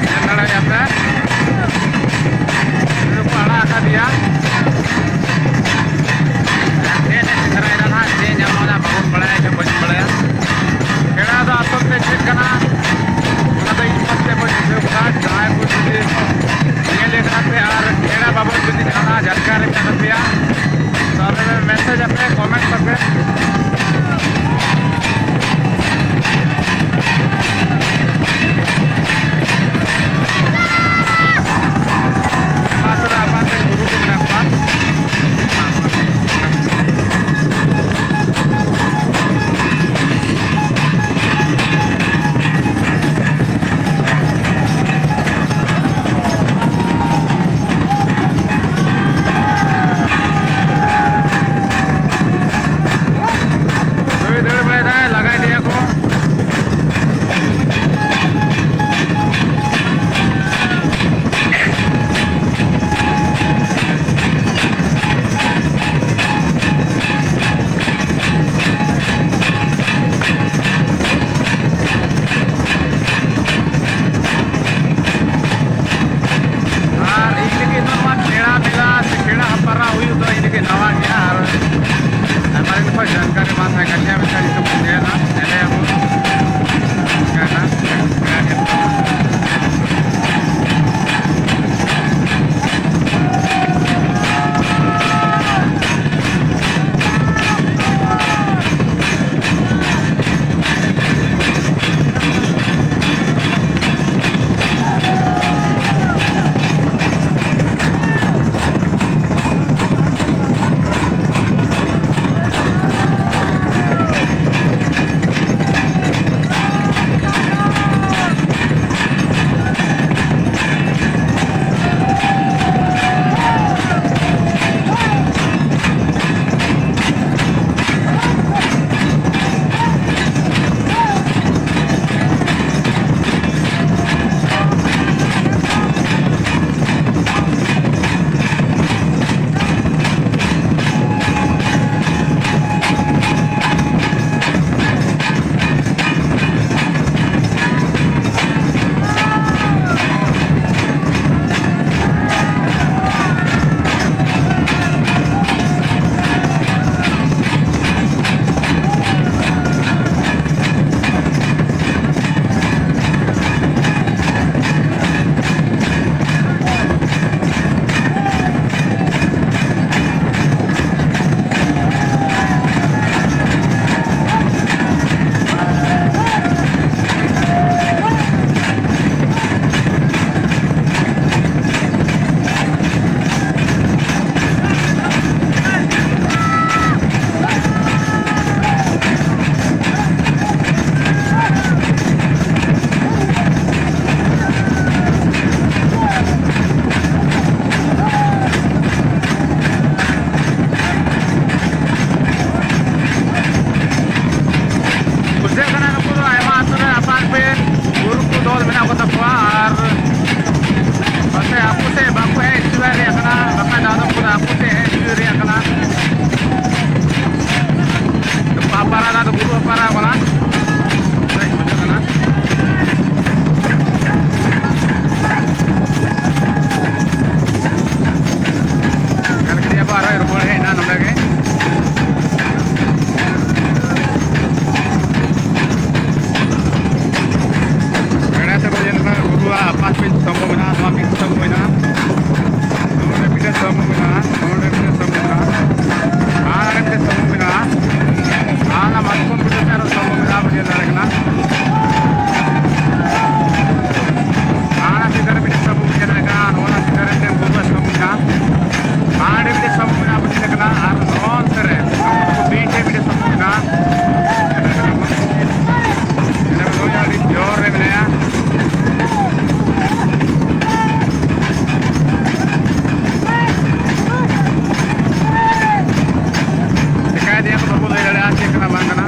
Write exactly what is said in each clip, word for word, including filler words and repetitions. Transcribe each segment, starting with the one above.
ᱧᱮᱞ ᱫᱟᱲᱮᱭᱟᱜᱼᱟ ᱯᱮ, ᱱᱩᱠᱩ ᱟᱲᱟᱜ ᱟᱠᱟᱫᱮᱭᱟ᱾ ᱟᱨ ᱪᱮᱫ ᱮ ᱥᱮᱸᱫᱽᱨᱟᱭᱮᱫᱟ ᱱᱟᱦᱟᱜ, ᱪᱮᱫ ᱧᱟᱢᱚᱜᱼᱟ ᱱᱟᱦᱟᱜ, ᱵᱟᱵᱚᱱ ᱵᱟᱲᱟᱭᱟ, ᱤᱧ ᱦᱚᱸ ᱵᱟᱹᱧ ᱵᱟᱲᱟᱭᱟ᱾ ᱠᱷᱮᱲᱟ ᱫᱚ ᱟᱥᱚᱞ ᱛᱮ ᱪᱮᱫ ᱠᱟᱱᱟ, ᱚᱱᱟ ᱫᱚ ᱤᱧ ᱢᱚᱡᱽ ᱛᱮ ᱵᱟᱹᱧ ᱵᱩᱡᱷᱟᱹᱣ ᱠᱟᱫᱟ᱾ ᱡᱟᱦᱟᱸᱭ ᱠᱚ ᱡᱩᱫᱤ ᱧᱮᱞ ᱠᱟᱱᱟ ᱯᱮ ᱟᱨ ᱠᱷᱮᱲᱟ ᱵᱟᱵᱚᱫ ᱡᱩᱫᱤ ᱡᱟᱦᱟᱱᱟᱜ ᱡᱟᱱᱠᱟᱨᱤ ᱢᱮᱱᱟᱜ ᱛᱟᱯᱮᱭᱟ, ᱛᱚ ᱟᱯᱮ ᱯᱮ ᱢᱮᱥᱮᱡᱽ ᱟᱯᱮ, ᱠᱚᱢᱮᱱᱴ ᱟᱯᱮ᱾ ᱯᱮ ᱜᱩᱨᱩ ᱠᱚ ᱫᱚᱞ ᱢᱮᱱᱟᱜ ᱠᱚ ᱛᱟᱠᱚᱣᱟ, ᱟᱨ ᱯᱟᱥᱮ ᱟᱠᱚ ᱥᱮᱫ ᱵᱟᱠᱚ ᱦᱮᱡ ᱦᱚᱪᱚ ᱨᱮᱭᱟᱜ ᱠᱟᱱᱟ, ᱵᱟᱠᱷᱟᱱ ᱫᱚ ᱟᱫᱚᱢ ᱠᱚᱫᱚ ᱟᱠᱚ ᱥᱮᱫ ᱦᱮᱡ ᱦᱚᱪᱚ ᱨᱮᱭᱟᱜ ᱠᱟᱱᱟ᱾ ᱟᱯᱟᱨᱟ ᱫᱚ ᱜᱩᱨᱩ ᱟᱯᱟᱨᱟ ᱠᱟᱱᱟ᱾ ᱵᱩᱡᱷᱟᱹᱜ ᱠᱟᱱᱟ᱾ ᱧᱮᱞ ᱠᱮᱫᱮᱭᱟ ᱠᱚ, ᱟᱨᱦᱚᱸᱭ ᱨᱩᱣᱟᱹᱲ ᱦᱮᱡ ᱮᱱᱟ ᱱᱚᱸᱰᱮ ᱜᱮ᱾ ᱜᱟᱰᱟ ᱥᱮᱫ ᱵᱚᱱ ᱧᱮᱞ ᱞᱮᱠᱷᱟᱱ ᱜᱩᱨᱩᱣᱟᱜ ᱟᱯᱟᱛ ᱢᱤᱫ ᱥᱛᱚᱢᱵᱷᱚ ᱢᱮᱱᱟᱜᱼᱟ, ᱱᱚᱣᱟ ᱢᱤᱫ ᱥᱛᱚᱢᱵᱷᱚ ᱢᱮᱱᱟᱜᱼᱟ, ᱱᱚᱰᱮ ᱢᱤᱫᱴᱮᱱ ᱥᱛᱚᱢᱵᱷᱚ ᱢᱮᱱᱟᱜᱼᱟ, ᱱᱚᱰᱮ ᱢᱤᱫᱴᱮᱱ ᱥᱛᱚᱢᱵᱷᱚ ᱢᱮᱱᱟᱜᱼᱟ, ᱟᱨ ᱚᱸᱰᱮ ᱢᱤᱫᱴᱮᱱ ᱥᱛᱚᱢᱵᱷᱚ ᱢᱮᱱᱟᱜᱼᱟ, ᱟᱨ ᱚᱱᱟ ᱢᱟᱛᱠᱚᱢ ᱵᱩᱴᱟᱹ ᱥᱮᱫ ᱟᱨᱚ ᱥᱛᱚᱢᱵᱷᱚ ᱢᱮᱱᱟᱜᱼᱟ, ᱵᱚᱱ ᱧᱮᱞ ᱫᱟᱲᱮᱭᱟᱜ ᱠᱟᱱᱟ᱾ ᱟᱨ ᱚᱱᱟ ᱥᱤᱫᱷᱟᱹ ᱨᱮ ᱢᱤᱫᱴᱮᱱ ᱥᱛᱚᱢᱵᱷᱚ ᱵᱚᱱ ᱧᱮᱞ ᱫᱟᱲᱮᱭᱟᱜ ᱠᱟᱱᱟ, ᱱᱚᱣᱟ ᱚᱱᱟ ᱥᱤᱫᱷᱟᱹ ᱨᱮ ᱢᱤᱫᱴᱮᱱ ᱜᱩᱨᱩᱣᱟᱜ ᱥᱛᱚᱢᱵᱷᱚ ᱢᱮᱱᱟᱜᱼᱟ, ᱟᱨ ᱚᱸᱰᱮ ᱢᱤᱫᱴᱮᱱ ᱥᱛᱚᱢᱵᱷᱚ ᱢᱮᱱᱟᱜᱼᱟ, ᱵᱚᱱ ᱧᱮᱞ ᱫᱟᱲᱮᱭᱟᱜ ᱠᱟᱱᱟ᱾ ᱟᱨ ᱱᱚᱣᱟ ᱥᱮᱫ ᱨᱮ ᱵᱤᱪ ᱨᱮ ᱢᱤᱫᱴᱮᱱ ᱥᱛᱚᱢᱵᱷᱚ ᱢᱮᱱᱟᱜᱼᱟ᱾ ᱟᱹᱰᱤ ᱡᱳᱨ ᱨᱮ ᱢᱮᱱᱟᱭᱟ᱾ ᱪᱮᱠᱟᱭ ᱫᱤᱭᱟ ᱠᱚ ᱵᱟᱠᱚ ᱞᱟᱹᱭ ᱫᱟᱲᱮᱭᱟᱜᱼᱟ ᱪᱮᱫ ᱠᱟᱱᱟ ᱵᱟᱝ ᱠᱟᱱᱟ᱾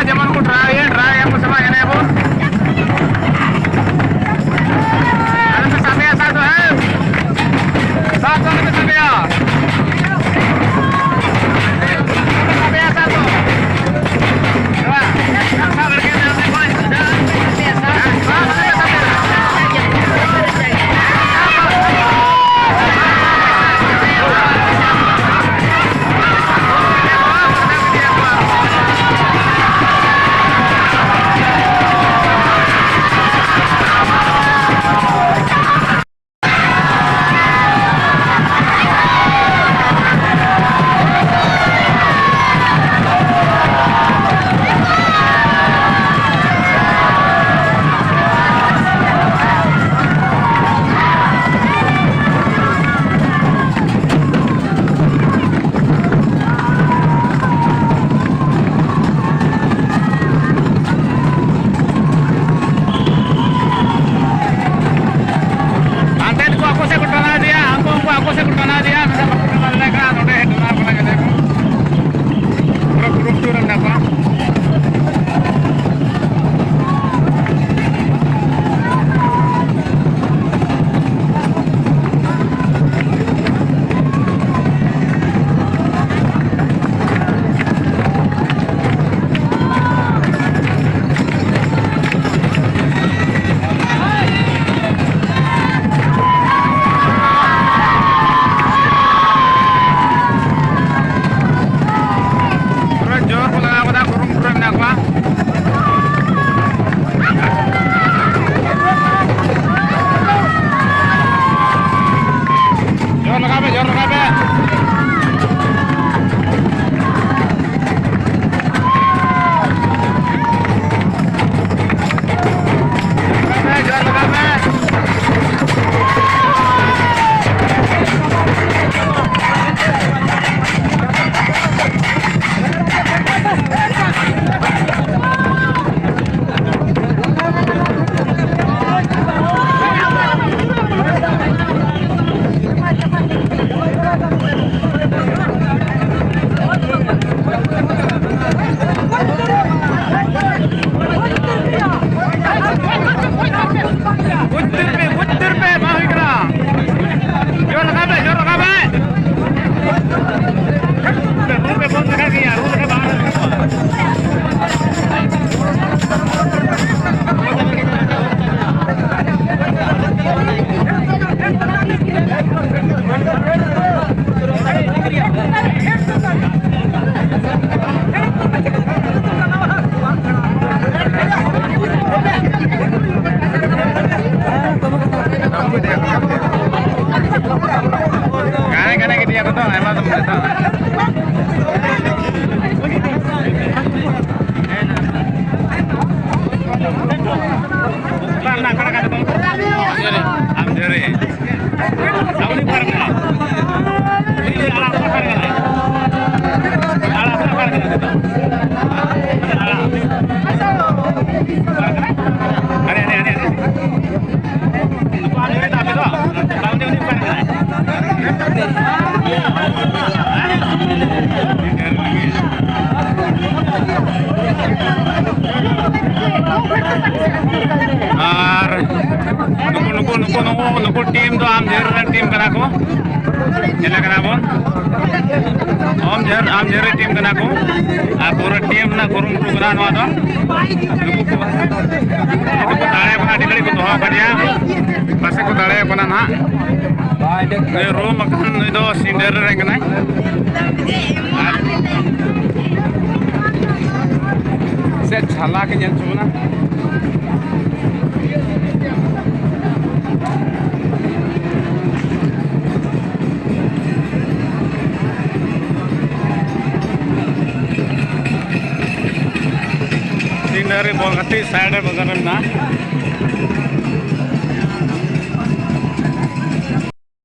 ᱡᱮᱢᱚᱱ ᱠᱚ ᱰᱨᱟᱭ ᱮᱫ, ᱰᱨᱟᱭ ᱮᱫ ᱠᱚ ᱥᱮ ᱵᱟᱝ, ᱧᱮᱞᱮᱫ ᱵᱚᱱ᱾ ᱟᱞᱚ ᱯᱮ ᱥᱟᱵᱮᱭᱟ ᱥᱟᱵ ᱫᱚ, ᱦᱮᱸ? ᱥᱟᱵ ᱫᱚ ᱟᱞᱚ ᱯᱮ ᱥᱟᱵᱮᱭᱟ᱾ ᱟᱞᱚ ᱯᱮ ᱥᱟᱵᱮᱭᱟ ᱥᱟᱵ ᱫᱚ᱾ ᱥᱟᱵ ᱞᱟᱹᱜᱤᱫ ᱫᱚ ᱥᱟᱵ ᱟᱞᱚ ᱯᱮ ᱥᱟᱵᱮᱭᱟ᱾ ᱦᱟᱱᱛᱮ ᱫᱚᱠᱚ ᱟᱠᱚ ᱥᱮᱫ ᱠᱚ ᱴᱟᱱᱟᱣ ᱤᱫᱤᱭᱟ, ᱦᱟᱱᱠᱩ ᱩᱱᱠᱩ ᱟᱠᱚ ᱥᱮᱫ ᱠᱚ ᱴᱟᱱᱟᱣ ᱤᱫᱤᱭᱟ, ᱢᱮᱱᱠᱷᱟᱱ ᱵᱟᱠᱚ ᱴᱟᱱᱟᱣ ᱫᱟᱲᱮᱭᱟᱜ ᱠᱟᱱᱟ᱾ ᱱᱚᱸᱰᱮ ᱦᱮᱡ ᱴᱟᱱᱟᱣ ᱠᱟᱱᱟ ᱧᱮᱞᱮ ᱠᱚ᱾ ᱯᱩᱨᱟᱹ ᱠᱩᱨᱩᱢᱩᱴᱩ ᱨᱮ ᱢᱮᱱᱟᱜ ᱠᱚᱣᱟ᱾ ᱯᱩᱨᱟᱹ ᱡᱳᱨ ᱠᱚ ᱞᱟᱜᱟᱣ ᱠᱟᱫᱟ, ᱠᱩᱨᱩᱢᱩᱴᱩ ᱨᱮ ᱢᱮᱱᱟᱜ ᱠᱚᱣᱟ᱾ ᱡᱳᱨ ᱞᱟᱜᱟᱣ ᱯᱮ, ᱡᱳᱨ ᱞᱟᱜᱟᱣ ᱯᱮ᱾ ᱴᱤᱢ ᱠᱟᱱᱟ ᱠᱚ, ᱧᱮᱞᱮ ᱠᱟᱱᱟ ᱵᱚᱱ᱾ ᱟᱢ ᱡᱷᱟᱹᱨ, ᱟᱢ ᱡᱷᱟᱹᱨᱤ ᱴᱤᱢ ᱠᱟᱱᱟ ᱠᱚ᱾ ᱟᱨ ᱯᱩᱨᱟᱹ ᱴᱤᱢ ᱨᱮᱱᱟᱜ ᱠᱩᱨᱩᱢᱩᱴᱩ ᱠᱟᱱᱟ ᱱᱚᱣᱟ ᱫᱚ᱾ ᱱᱩᱠᱩ ᱠᱚ, ᱱᱩᱠᱩ ᱠᱚ ᱫᱟᱲᱮ ᱠᱚ ᱟᱹᱰᱤ ᱜᱷᱟᱹᱲᱤᱡ ᱠᱚ ᱫᱚᱦᱚ ᱟᱠᱟᱫᱮᱭᱟ᱾ ᱯᱟᱥᱮ ᱠᱚ ᱫᱟᱲᱮ ᱠᱟᱱᱟ ᱱᱟᱦᱟᱜ᱾ ᱱᱩᱭ ᱨᱩᱢ ᱟᱠᱟᱱ, ᱱᱩᱭ ᱫᱚ ᱥᱤᱝᱜᱟᱨ ᱨᱮᱱ ᱠᱟᱱᱟᱭ᱾ ᱟᱨ ᱥᱮ ᱡᱷᱟᱞᱟᱠ ᱧᱮᱞ ᱦᱚᱪᱚ ᱵᱚᱱᱟ᱾ ᱥᱤᱱᱟᱨᱤ ᱵᱚᱞ ᱜᱟᱛᱮᱜ ᱥᱟᱭᱤᱰ ᱨᱮ ᱵᱟᱜᱟᱱ ᱨᱮ ᱢᱮᱱᱟᱜᱼᱟ᱾